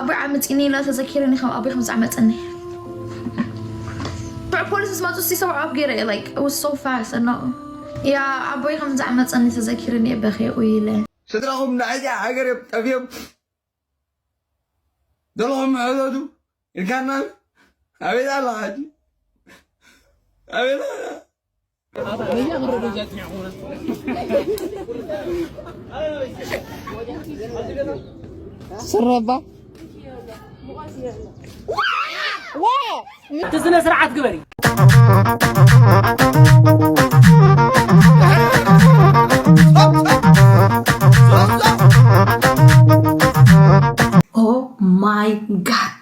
ኣቦይ ዓመፂኒ ኢለ ተዘኪረኒ ከም ኣቦይ ከም ዝዓመፀኒ። ብዕ ፖሊስ ምስ መፁ እስቲ ሰው ዓብ ገይረ like it was so fast and no yeah ኣቦይ ከም ዝዓመፀኒ ተዘኪረኒ እየ በኸ ኢለ። ስድራኹም ንሕዚ ሃገር እዮም ጠፊኦም ዘለኹም ሕተቱ ኢልካና ኣበይ ኣለኻ ሕጂ ኣበይ ኣለኻ ስረባ እቲ ስነ ስርዓት ግበሪ። Oh my god.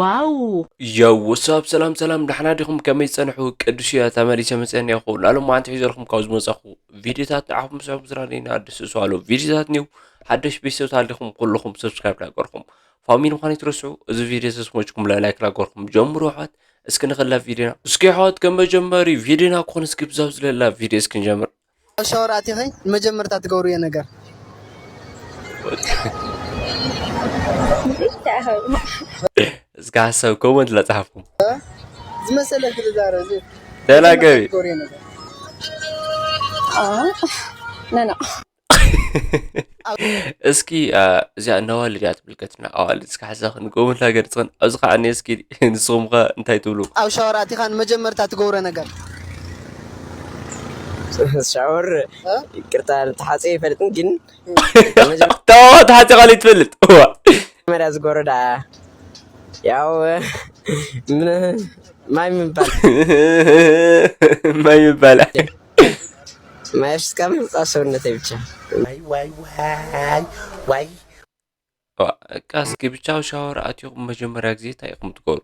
ዋው የው ወሳብ ሰላም ሰላም ዳሕና ዲኹም ከመይ ጸንሑ ቅዱስ እያ ተመሊሰ መጸን ያኹ ላሎም ማንት ሒዘልኩም ካብ ዝመጸኹ ቪዲዮታት ንዓኹም ምስዕቡ ዝራኔና ደስ እሱ ኣሎ ቪዲዮታት ኒው ሓደሽ ቤተሰብ ታሊኹም ኩልኹም ሰብስክራይብ ዳገርኩም ፋሚሊ ምዃን ይትረስዑ እዚ ቪዲዮ ተስሞችኩም ላይክ ላገርኩም ጀምሩ ኣሕዋት እስኪ ንኸላ ቪዲዮና እስኪ ኣሕዋት ከም መጀመሪ ቪዲዮና ክኾን እስኪ ብዛብ ዝለላ ቪዲዮ እስኪ ንጀምር ሻወር ኣቲኺ ንመጀመርታ ትገብርዮ ነገር እስከ ሀሳብ ኮመንት ለጻፍኩም ዝመሰለክ ትዛረብ ተላገቢ ትገብርዮ ነገር ነና እስኪ እዚኣ ነዋልድ እያ ትምልከትና ኣዋልድ እስከ ሓሳኽን ኮመንት ላገርፅኽን ኣብዚ ከዓ እስኪ ንስኹም ከ እንታይ ትብሉ ኣብ ሻወር ኣቲኻ ንመጀመርታ ትገብሮ ነገር ሻወር ይቅርታ ተሓፀ ይፈልጥን ግን ተዋ ተሓፂ ካሊእ ትፈልጥ እዋ መጀመርያ ዝገብሮ ደኣ ያው ማይ ምባል ማይ ምባል ማይ ኣፍሲስካ ምምፃእ ሰውነተይ ብቻ ዋይ ዋይ ዋይ ዋይ ቃ እስኪ ብቻ ኣብ ሻወር ኣትኹም መጀመርያ ግዜ እንታይ ኢኹም ትገብሩ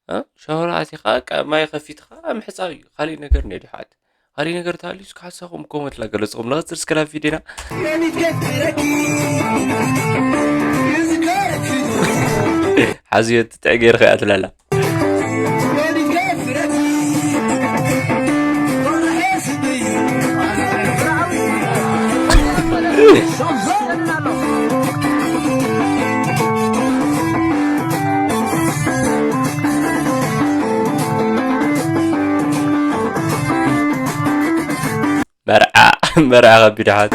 እ? ሻወር ኣቲኻ ቃ ማይ ከፊትኻ ምሕፃብ እዩ ካሊእ ነገር እንዲ ሓት ካሊእ ነገር ተሃልዩ እስኪ ሓሳኹም ኮመንት ላገለፅኹም ንቐፅል እስከ ናብ ቪድዮና ሓዝዮ ትጥዕ ገይርካ እያ ትላላ መርዓ መርዓ ከቢድ ሓት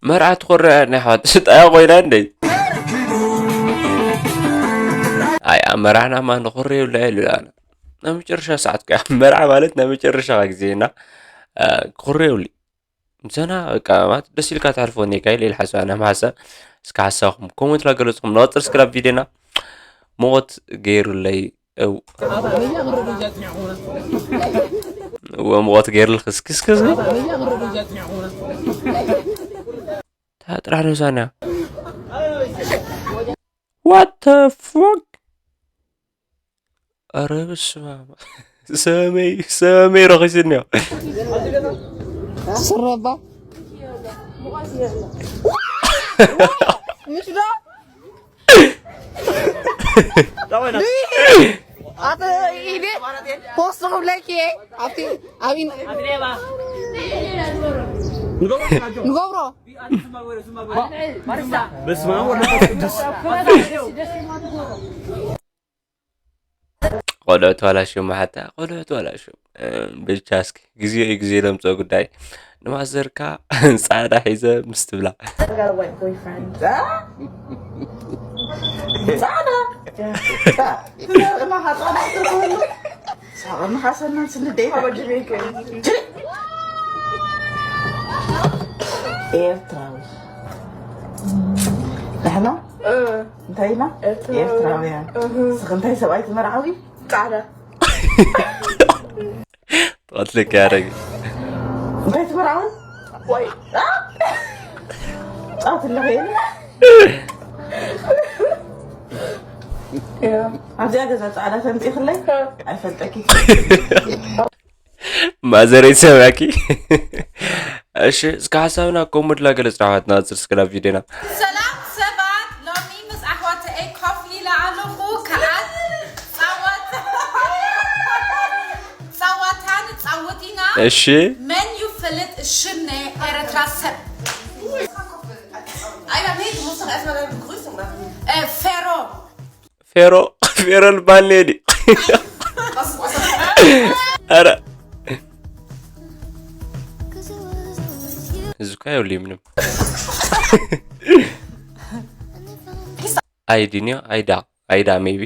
መርዓ ትኾርዕ ናይ ሓት ስጣያ ኮይና እንደ ኣይ መርዓና ማ ንኾርዕ ይብላ ይሉ ኣነ ናይ መጨረሻ ሰዓት ከያ መርዓ ማለት ናይ መጨረሻ ግዜ እና ክኾርዕ ይብሉ ምሰና በቃ ማለት ደስ ኢልካ ትሕልፎ እኒካ ኢለ ኢለ ሓሳብ ኣነ ምሓሳብ እስከ ሓሳብኩም ኮመንት ላገለፅኩም ንቐፅል እስከ ናብ ቪድዮና ሞት ገይሩለይ እው እወ ሞት ገይሩልክ እስኪ እስኪ እስኪ እታ ጥራሕ ነብሳንያ What the fuck? ኧረ በስመ ኣብ ሰመይ ሰመይ ረኺስኒ ስረባ ምሽ ዶ ኣተ ኢደ ፖስት ክብለኪ ኣብቲ ኣብን ንገብሮ በስመ አብ ወመንፈስ ቅዱስ ቆልዑ ተባላሽዮም ሓታ ቆልዑ ተባላሽዮም ብቻ እስኪ ግዜ እዩ ግዜ ለምፅኦ ጉዳይ ንማዘርካ ፃዕዳ ሒዘ ምስ ትብላ ፃዕዳ ሳቕኒ ሓሰናን ስንደይ ኤርትራዊ ንሕና እንታይ ኢና ኤርትራውያን ስኽ እንታይ ሰብኣይ ትመርዓዊ ፃዕዳ ትቐትለካ ያደረግ እንታይ ትመርዓዊ ወይ ፃት ኣለኸ ኣብዚኣ ገዛ ፃዕዳ ተምፂእክለይ ኣይፈልጠኪ ማዘረይ ሰማኪ እሺ እስከ ሓሳብና ኮመንት ላገለጽ ኣሕዋትና ዝርስ ክላ ቪድዮና ሰላም ሰባት ሎሚ ምስ ኣሕዋተይ ኮፍ ኢላ እሺ። መን ይፈልጥ ሽም ናይ ኤርትራ ሰብ? Einer nicht, du musst doch erstmal deine Begrüßung machen. Äh, Fero. ፌሮ ፌሮ ልባል ነዲ። ኣረ እዚ እኮ የብሉይ ምንም። ኣይዲ ኒዮ ኣይዳ ኣይዳ ሜቢ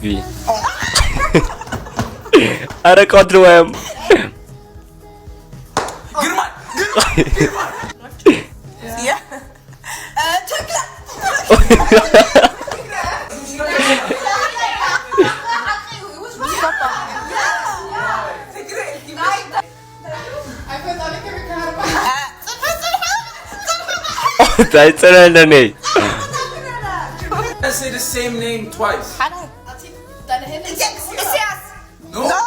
ቢ ኣረ ቀድርዋዮም ግርማ ግርማ ግርማ እንታይ ጽለለኒ I say the same name twice. No.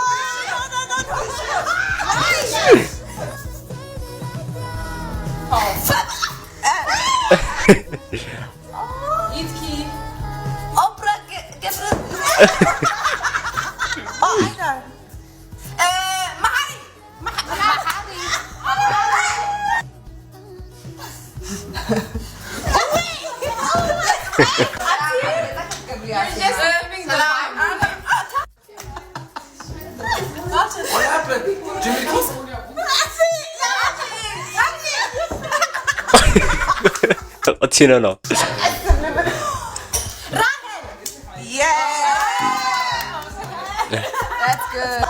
What happened? Jimmy Cook? ተቐቲኖ ነው። Yeah. That's good.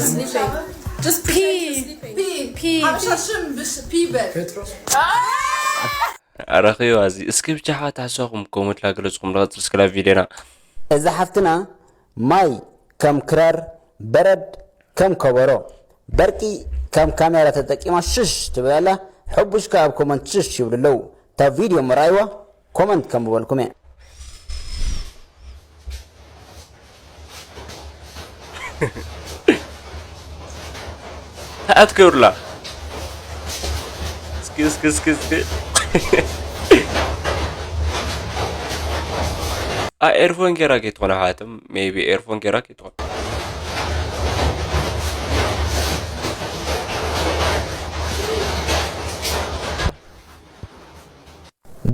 Sleeping. Just pretend you're sleeping. Pee. Pee. Pee. Pee. ኣረኺዋ እዚ እስኪ ብቻ ሓ ታሕሳኹም ኮመንት ላገለጽኩም ንቐጽል እስክላ ቪድዮና እዛ ሓፍትና ማይ ከም ክራር በረድ ከም ከበሮ በርቂ ከም ካሜራ ተጠቂማ ሽሽ ትብል ኣላ። ሕቡሽ ከኣ ኣብ ኮመንት ሽሽ ይብሉ ኣለዉ። እታ ቪድዮ ምርኣይዋ ኮመንት ከንብበልኩም እየ። ኣትገብርላ እስኪ እስኪ እስኪ እስኪ ኣ ኤርፎን ጌራ ከይትኾነ ሓትም ሜቢ ኤርፎን ጌራ ከይትኾነ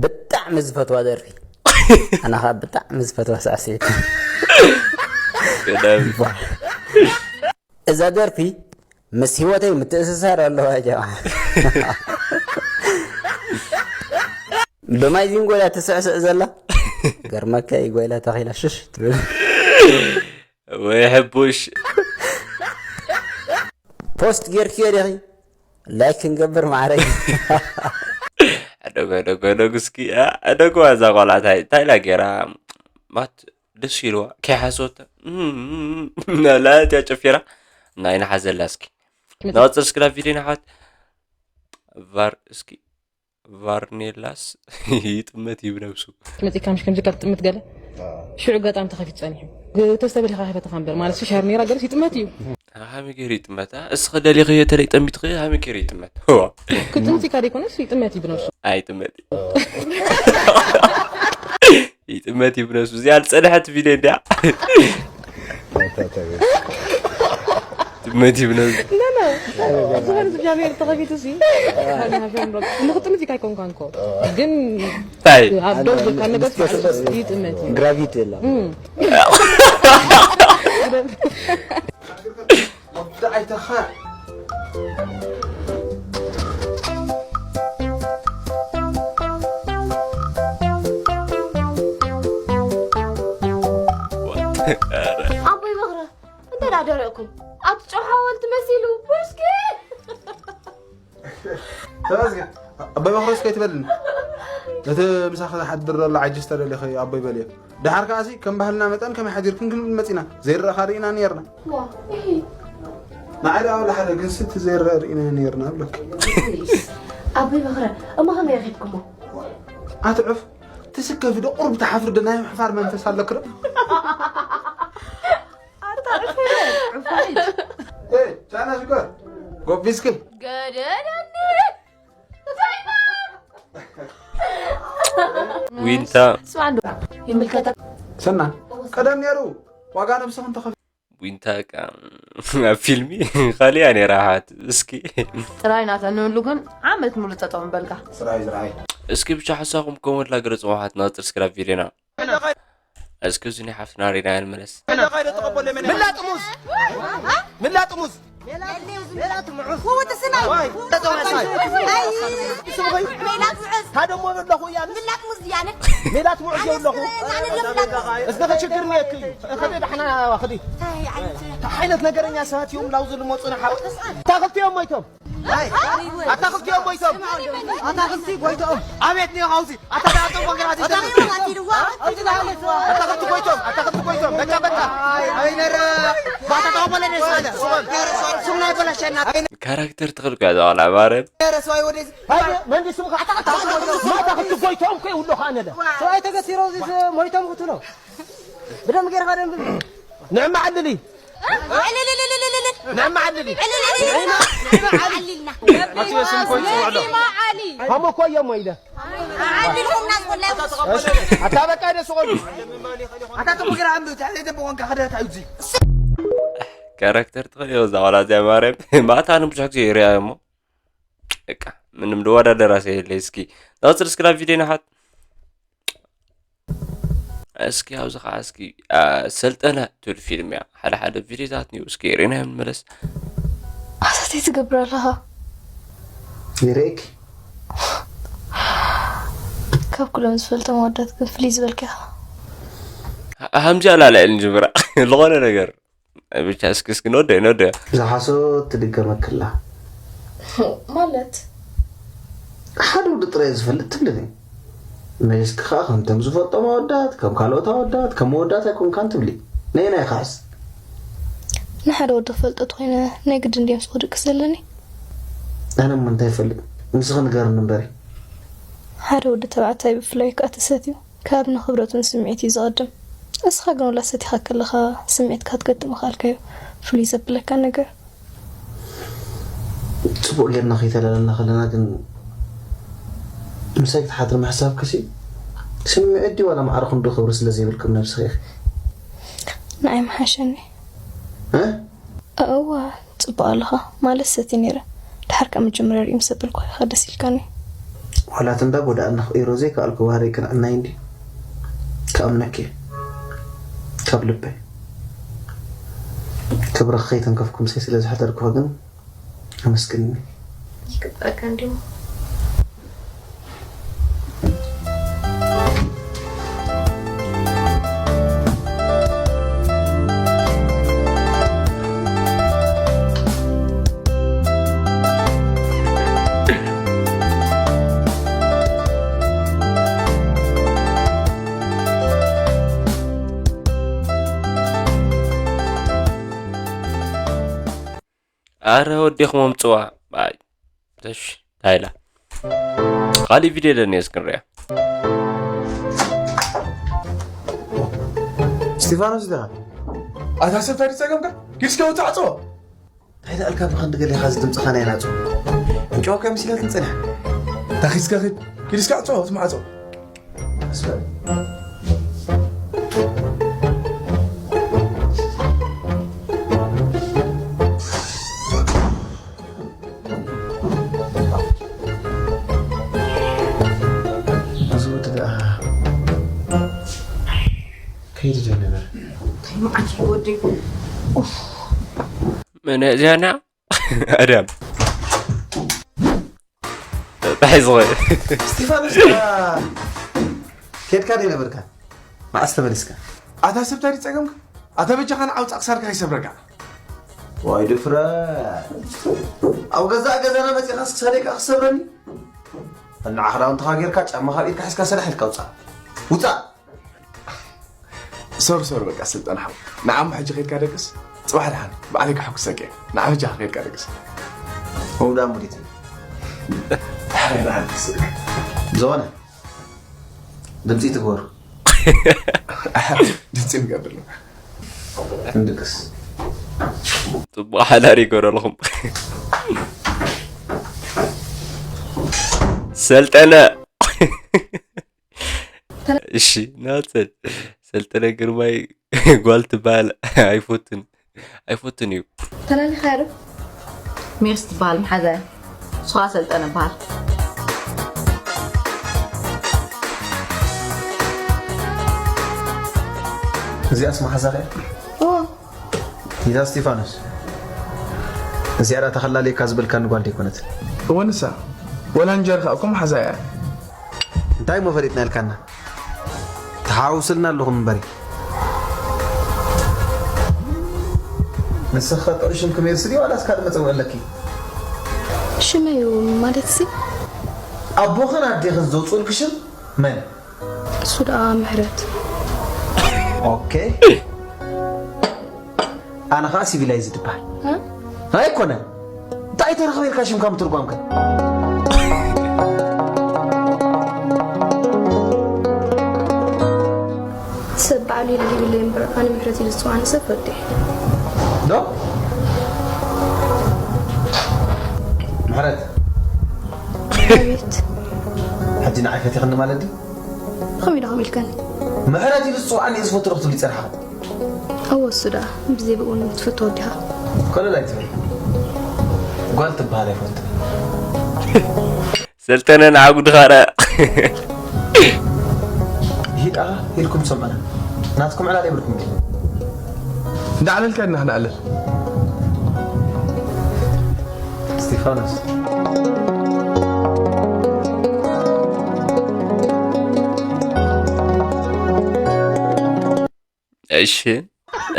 ብጣዕሚ ዝፈትዋ ደርፊ ኣና ከዓ ብጣዕሚ ዝፈትዋ ሳዕስዒት እዛ ደርፊ ምስ ህይወተይ ምትእስሳር ኣለዋ ጀማ ብማይ ዚንጎላ ትስዕስዕ ዘላ ገርመካ ይጎይላ ተኺላ ሽሽ ትብል ወይ ሕቡሽ ፖስት ጌርክዮ ዲኺ ላይክ ክንገብር ማዕረይ ዕደጎ ዕደጎ ዕደጉ እስኪ ዕደጎ እዛ ቆልዓ እንታይ እንታይ ኢላ ጌራ ማት ደስ ኢልዋ ከይሓሰወታ ናላት እያ ጨፊራ እና ኣይንሓዘላ እስኪ ናወፅር እስኪ ናብ ቪድዮ ንሓት ቫር እስኪ ቫርኔላስ ይጥመት እዩ ብነብሱ መፂእካ ምሽ ከምዚ ካብ ትጥምት ገለ ሽዑ ኣጋጣሚ ተኸፊቱ ፀኒሑ ተስተበሊኻ ከፈተኻ እምበር ማለት ሻር ነራ ገለስ ይጥመት እዩ ሃሚ ገይሩ ይጥመት እስኸ ደሊኸዮ ተለይ ጠሚትኸ ሃሚ ገይሩ ይጥመት ክጥምት ኢካ ደይኮነስ ይጥመት እዩ ብነብሱ ኣይጥመት ይጥመት እዩ ብነብሱ እዚኣ ዝፀንሐት ቪድዮ እንዲያ ትመት ይብነብሱ ዝኾነ እግዚኣብሔር ተኸፊቱ ሲ ንክጥምት ኢካ ኣይኮንካን ኮ ግን እንታይ ኣብ ደው ዝብልካ ነገር ይጥመት እዩ ግራቪቲ የላ ወዲ ኣይተኻ ኣቦይ በኽረ እንተ ደኣ ደሪቕኩም ኣቲ ጨው ሓወልቲ መሲሉ ውስኪ ተመስገን ኣቦይ በኽረስ ከይትበልኒ እቲ ምሳኺ ዝሓድር ዘሎ ዓጅስ ተደሊኺ ኣቦይ በልዮ ደሓር ከኣሲ ከም ባህልና መጠን ከመይ ሓዲርክን ክንብል መፂና ዘይረኣኻ ርኢና ነይርና ዋ እሂ ንዓይ ደኣ ወላ ሓደ ግን ስቲ ዘይረአ ርኢና ነይርና ብለካ ፕሊስ ኣቦይ በኽረ እሞ ከመይ ረኺብኩሞ ኣትዕፍ ትስከፊ ዶ ቁሩብ ትሓፍሪ ዶ ናይ ምሕፋር መንፈስ ኣለክ ዶ ቻና ሽኮር ጎቢስኪ ገደደኒ ዊንታ። ስማዕ እንዶ ይምልከተካ። ሰና ቀደም ነይሩ ዋጋ ነብስኽ እንተኸፍ ዊንታ ቃ ኣብ ፊልሚ ኻሊያ ነይራ ሓት እስኪ ጥራይ ናተንህሉ ግን ዓመት ሙሉ ጠጠው ምበልካ። ስራይ ዝረኣይ እስኪ ብቻ ሓሳኹም ኮመንት ላገለጽ ውሓት ናጽር ስክራብ ቪድዮና እስኪ እዚ ናይ ሓፍትና ሪና ንመለስ ምላጥ ሙዝ ምላጥ ሙዝ ወዲ ስናይ ሜላት ምዑዝ ታደሞ ኣለኹ እያ ምላጥ ሙዝ እያነ ሜላት ሙዑዝ ኣለኹ ኣነ ዶ ምላጥ ሙዝ እዝነኸ ችግር ነየክ እዩ እኸደ ዳሕና ክዲ እንታይ ዓይነት እንታይ ዓይነት ነገረኛ ሰባት እዮም ላውዙ ልመፁ ንሓው ኣታ ክልቲኦም ሞይቶም ኣታ ክልቲኦም ሞይቶም ኣታ ክልቲ ጎይቶም ኣቤት ኒዮ ኻውዚ ኣታ ዳኣቶም ወገራት ኣታ ክልቲ ጎይቶም ኣታ ክልቲ ጎይቶም በቃ በቃ ኣይ ነረ ባታ ተቐበለ ነሳለ ሱም ናይ በላሸና ካራክተር ትኽእል እኮ እያ እዛ ቆልዓ ማርያም ነረ ሰዋይ ወደ መንዲ ስምካ ኣታ ክልቲ ጎይቶም ከ ይብሎ ከኣነለ ሰዋይ ተገሲሮ እዚ ሞይቶም ክትብሎ ብደም ጌርካ ደንብ ንዕማ ዓልሊ ንዕማ ዓልሊ ዓሊልና ሃሞ እኮ እዮም ኢለ ዓሊልኩምና ዝኮላ ኣታ በቃ ደ ስቆሉ ኣታ ተቆገራ ኣምዱ ታለ ደቦ ወንካ ከደ ታዩዚ ካራክተር ትኽእል እዛ ቆልዓ እዚኣ ማርያም ማታ ኣነ ብዙሕ ግዜ ይሪኣ እሞ በቃ ምንም ልወዳደራ ሰየለይ እስኪ ናጽር እስክላ ቪድዮ ንሓት እስኪ ኣብዚ ከዓ እስኪ ሰልጠነ ትብል ፊልም እያ ሓደ ሓደ ቪድዮታት ንዩ እስኪ ርኢና ንመለስ ኣሳተይ ትገብር ኣለኻ ይርእክ ካብ ኩሎም ዝፈልጦም ኣወዳት ግን ፍልይ ዝበልካ ኢኻ ሃምዚ ኣላልዕል ንጅምራ ዝኾነ ነገር ብቻ እስኪ እስኪ ንወደ ንወደ ዝሓሶ ትድገመክላ ማለት ሓደ ወዲ ጥራይ ዝፈልጥ ትብልኒ መሊስኪ ከዓ ከምቶም ዝፈልጦም ኣወዳት ከም ካልኦት ኣወዳት ከም መወዳት ኣይኮንካን ትብሊ ነየናይ ከዓስ ንሓደ ወዲ ክፈልጦ ተኮይነ ናይ ግድን ድዮም ስኹ ድቅስ ዘለኒ ኣነ እሞ እንታይ ይፈልጥ ንስኺ ንገርኒ እምበሪ ሓደ ወዲ ተባዕታይ ብፍላይ ከዓ ተሰትዩ ካብ ንኽብረቱ ንስምዒት እዩ ዝቐድም እስኻ ግን ወላ ሰቲኻ ከለኻ ስምዒትካ ክትገጥም ምኽኣልካዮ ፍሉይ ዘብለካ ነገር ፅቡቅ ጌርና ከይተላለና ከለና ግን ምሳይ ክትሓድሪ ምሕሳብ ክሲ ስምዒት ድዩ ዋላ ማዕረ ክንዱ ክብሪ ስለ ዘይብልኩም ነብስኺ ኢኺ ንዓይ ምሓሸኒ እዋ ፅቡቅ ኣለኻ ማለት ሰቲ ነይረ ድሓር ካብ መጀመርያ ሪኡ ምስ ኣበልኩ ኢኻ ደስ ኢልካኒ ዋላ እቲ እንዳ ጎዳእና ክቅይሮ ዘይከኣልኩ ባህሪ ቅንዕናይ እንዲ ክኣምነኪ ካብ ልበይ ክብረኺ ከይተንከፍኩ ምሳይ ስለ ዝሕደርኩኺ ግን ኣመስግንኒ ይግባእካ እንዲሞ ኣረ ወዲኹም ኣምፅዋ ኣይ ተሽ ታይላ ካሊእ ቪድዮ ደኒ እስክንሪያ እስቲፋኖስ ዲኻ ኣታ ሰብ ታዲእ ጸገምካ ኪድ እስከ ውጻዕ ጸወ እንታይ ደኣልካ ብኸንዲ ገሌኻ እዚ ድምፅኻ ናይ ናፁ ዕንጨዋ ከሚሲለትኒ ፅንሕ ታኺስካ ኪድ ኪድ እስከ ጸወ ትማዕጾ እዚ ወዲ ደኣ ከይዱ ዶ ነበር መን እዚያና ኣዳም ታይ ዝኸ ስቲፋኖስ ኬድካ ዶ ነበርካ መዓስ ተመሊስካ ኣታ ሰብ ታይ ጸገምካ ኣታ በጃኻ ንዓው ጻቕ ሳርካ ይሰብረካ ዋይ ድፍረ ኣብ ገዛእ ገዛና መጺኻስ ክሳደይ ከዓ ክሰብረኒ እናዓ ክዳውንትኻ ጌርካ ጫማ ካብ ኢድካ ሒዝካ ሰዳሕ ኢልካ ውጻእ ውጻእ ሶሪ ሶሪ በቃ ስልጠና ሓው ንዓሞ ሕጂ ከይድካ ደቅስ ጽባሕ ደሓን ባዕለይ ከሐጉሰካ እየ ንዓ በጃኻ ከይድካ ደቅስ ምውዳ ሙዲት ዝኾነ ድምፂ ትግበሩ ድምፂ ንገብር ክንድቅስ ፅቡቅ ሓዳር ይገረልኩም ሰልጠነ እሺ ናጽል ሰልጠነ ግርማይ ጓል ትበሃል ኣይፎትን ኣይፎትን እዩ። ተላሊኻ ያረ ሜርስ ትበሃል መሓዛ እያ። ንስኻ ሰልጠነ በሃል። እዚኣስ መሓዛኸ እያ? ይዛ እስቲፋኖስ፣ እዚኣ ዳ ተኸላልየካ ዝበልካኒ ጓል ደይኮነት። እወ ንሳ ወላ እንጀርኻ እኮ መሓዛ እያ። እንታይ እሞ ፈሊጥና ኢልካና? ተሓዋውስልና ኣለኹም እምበሪ። ንስኻ ጥዑይ ሽምኪ ሜርሲ ድዩ ዋላስ ካልእ መጸውዒ ኣለኪ? ሽመይ እዩ ማለት ሲ ኣቦኽን ኣዴኽን ዘውፅኡልኪ ሽም መን? እሱ ደኣ ምሕረት ኦኬ። ኣነ ከዓ ሲቪላይዝድ ይበሃል። ኣይኮነን። እንታይ ተረኽበ ኢልካ ሽምካ ምትርጓምከ? ሰብ ባዕሉ ኢሉ ይብለይ እምበር ኣነ ምሕረት ኢሉ ዝፅዋዕኒ ሰብ ፈዱ ዶ ምሕረት ቤት ሕጂ ንዓይ ፈቲኽኒ ማለት ድዩ? ከመይ ዶ ከመይ ኢልካኒ ምሕረት ኢሉ ዝፅዋዕኒ እየ ዝፈቱ ዶ ክትብሊ ፀርሓ ኣወ እሱ ደኣ ብዘይ ብእውን ትፈትዎ ዲኻ ኮለል ኣይትበል። ጓል ትበሃል ኣይፈልጥን። ሰልጠነ ንዓጉ ድኻረ ይሂድ ኣኻ ኢልኩም ትሰምዑና። ናትኩም ዕላል የብልኩም ድዩ? እንዳዕለልካ ኢና ክንዕለል። እስቲፋኖስ እሺ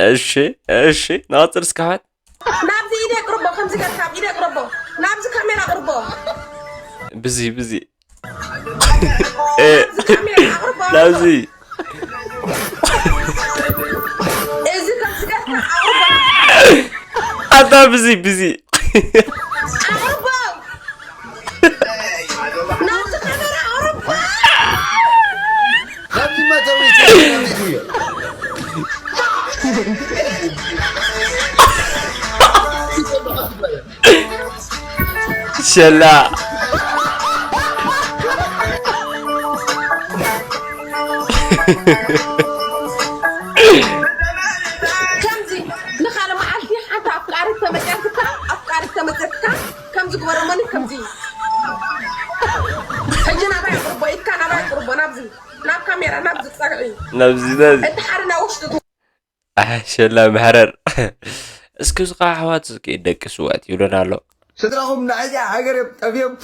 እሺ እሺ ናፅር እስካሓት ናብዚ ኢደ ቅርቦ ከምዚ ገርካ ኢደ ቅርቦ ናብዚ ካሜራ ቅርቦ ብዚ ብዚ እዚ ካሜራ ቅርቦ ናብዚ እዚ ከምዚ ገርካ ቅርቦ ኣታ ብዚ ብዚ ቅርቦ ናብዚ ካሜራ ቅርቦ ናብዚ መተዊ ናብዚ እዩ ሸላ ከምዚ ንኻልእ መዓልቲ ሓንቲ ኣፍቃሪት ተመፅያትካ ኣፍቃሪት ተመፅያትካ ከምዚ ግበሮ መኒ ከምዚ ሕጂ ናባይ ኣቅርቦ ኢድካ ናባይ ኣቅርቦ ናብዚ ናብ ካሜራ ናብዚ ፀግዒ ናብዚ ናብዚ እቲ ሓደ ናብ ውሽጢ ኣሕ ሸላ መሕረር እስኪ ዝኻ ኣሕዋት እስኪ ደቂ ስዋት ይብለና ኣሎ ስድራኹም ንኣዚኣ ሃገር እዮም ጠፍዮም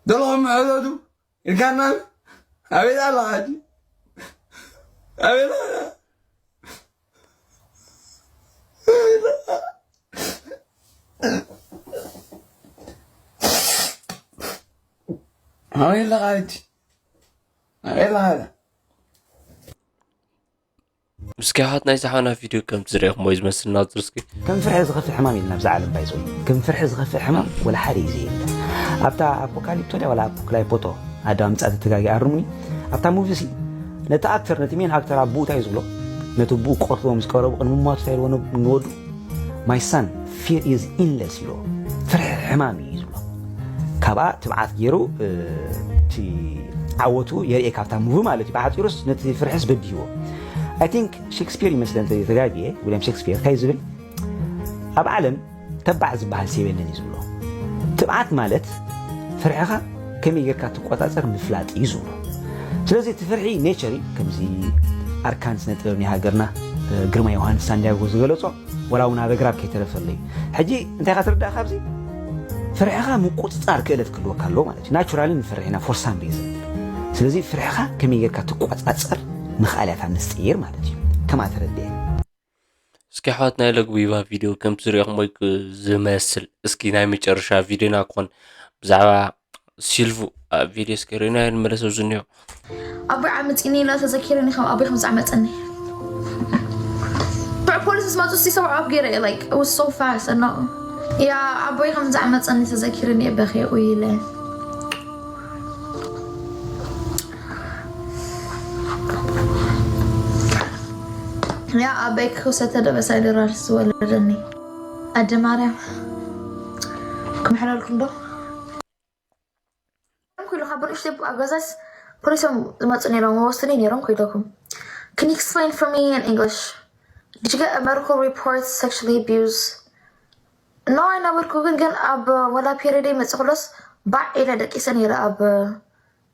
ዘለኹም ሕተቱ ኢልካና ኣቤት ኣለኻ ሕጂ ኣቤት ኣለኻ ኣበይ ኣለኻ ሕጂ ኣበይ ኣለኻ እስኪ ኣሓት ናይ ዝሓና ቪድዮ ከምቲ ዝረእኹሞ እዩ ዝመስል ናፅር እስኪ ከም ፍርሒ ዝኸፍእ ሕማም የለን ኣብዛ ዓለም ባይዘወይ ከም ፍርሒ ዝኸፍእ ሕማም ወላ ሓደ እዩ ዘየለ ኣብታ ኣፖካሊፕቶ ድያ ወላ ኣፖክላይፖቶ ኣዳምፃ ተተጋጊ ኣርሙኒ ኣብታ ሙቪ ሲ ነቲ ኣክተር ነቲ ሜን ኣክተር ኣቦኡ እንታይ እዩ ዝብሎ ነቲ ብኡ ክቐትልዎ ምስ ቀረቡ ቅድሚ ሟቱ እንታይ ኢልዎ ንወዱ my son fear is endless ኢልዎ ፍርሒ ሕማም እዩ ዝብሎ ካብኣ ትብዓት ገይሩ እቲ ዓወቱ የርእየ ካብታ ሙቪ ማለት እዩ ብሓፂሩስ ነቲ ፍርሕስ በዲህዎ I think ሼክስፒር ይመስለ እንተ ተጋግየ ዊልያም ሼክስፒር እንታይ ዝብል ኣብ ዓለም ተባዕ ዝበሃል ሰብ የለን እዩ ዝብሎ ትብዓት ማለት ፍርሕኻ ከመይ ጌርካ ትቆፃፀር ምፍላጥ እዩ ዝብሎ ስለዚ እቲ ፍርሒ ኔቸር እዩ ከምዚ ኣርካን ስነ ጥበብ ናይ ሃገርና ግርማ ዮሃንስ ሳንዲያጎ ዝገለፆ ወላ እውን ኣብ ኣግራብ ከይተረፈለዩ ሕጂ እንታይ ካ ትርዳእ ካብዚ ፍርሕኻ ምቁፅፃር ክእለት ክህልወካ ኣለዎ ማለት እዩ ናቹራሊ ንፈርሕ ኢና for some reason ስለዚ ፍርሕኻ ከመይ ጌርካ ትቆፃፀር ምኽኣል እያ ምስጢር ማለት እዩ ከምኣ ተረድአ እስኪ ኣሕዋት ናይ ለግቢባ ቪድዮ ከምቲ ዝሪኦኹሞ ዝመስል እስኪ ናይ መጨረሻ ቪድዮና ክኾን ብዛዕባ ሲልቭ ኣብ ቪድዮ እስኪ ርኢና ንመለስ ኣብዚ እኒኦ ኣቦይ ዓመፂኒ ኢለ ተዘኪረኒ ከም ኣቦይ ከም ዝዓመፀኒ ብዕ ፖሊስ ምስ መፁ ሲ ሰብዓ ኣፍ ገይረ like it was so fast and not yeah ኣቦይ ከም ዝዓመፀኒ ተዘኪረኒ እየ በኽየ ኡይ ኢለ ያ ኣበይ ክውሰተ ደበሳይ ድራር ዝወለደኒ ኣደ ማርያም ክምሕረልኩም ዶ ኩሉ ካብ ብንእሽተይ ኣብ ገዛስ ፖሊስ እዮም ዝመፁ ነይሮም፣ ወስዱኒ ነይሮም። ከይደኩም፣ can you explain for me in English? Did you get a medical report sexually abuse? No, ኣይነበርኩን፣ ግን ኣብ ወላ ፔሪድ መፅእ ክሎስ ባዕ ኢለ ደቂሰ ነይረ። ኣብ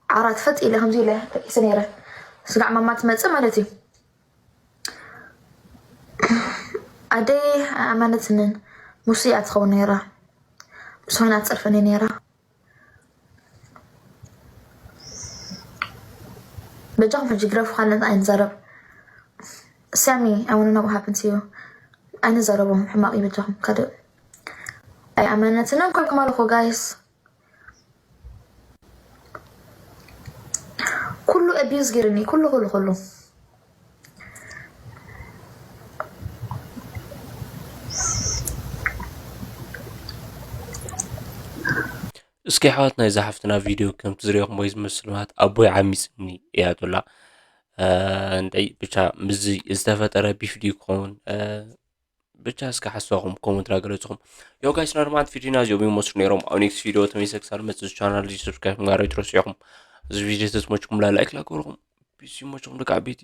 ዓራት ፈጥ ኢለ ከምዚ ኢለ ደቂሰ ነይረ። ስጋዕ ማማ ትመፅእ ማለት እዩ። ኣደይ ኣማነትንን ሙስያ ትኸውን ነይራ። ምስ ኮይና ትፀርፈኒ ነይራ። በጃኹም ሕጂ ግረፉ፣ ካልእ ኣይንዛረብ። ሳሚ፣ I wanna know what happened to you። ኣይንዛረቦም፣ ሕማቕ እዩ። በጃኹም ካልእ ኣይኣመነትንን ኮይንኩም ኣለኹ ጋይስ። ኩሉ ኣቢዩዝ ገይርኒ፣ ኩሉ፣ ኩሉ፣ ኩሉ። እስኪ ኣሕዋት፣ ናይዛ ሓፍትና ቪድዮ ከምቲ ዝሪኦኹም ወይ ዝመስል ማለት ኣቦይ ዓሚፅኒ እያ ትብላ። እንታይ ብቻ ምስዚ ዝተፈጠረ ቢፍ ድዩ ክኸውን? ብቻ እስኪ ሓሳብኩም ኮመንት ና ገለፅኹም። ዮ ጋይስ፣ ናርማት ቪዲዮና እዚኦም ይመስሉ ነይሮም። ኣብ ኔክስት ቪዲዮ ተመልሰ ክሳብ መፅእ ቻናል እዚ ሰብስክራይብ ምግባር ኣይትረስዑ ኢኹም። እዚ ቪዲዮ ተዝመችኩም ላ ላይክ ላገበርኩም። ፒስ ይመችኹም ደቂ ዓበይቲ።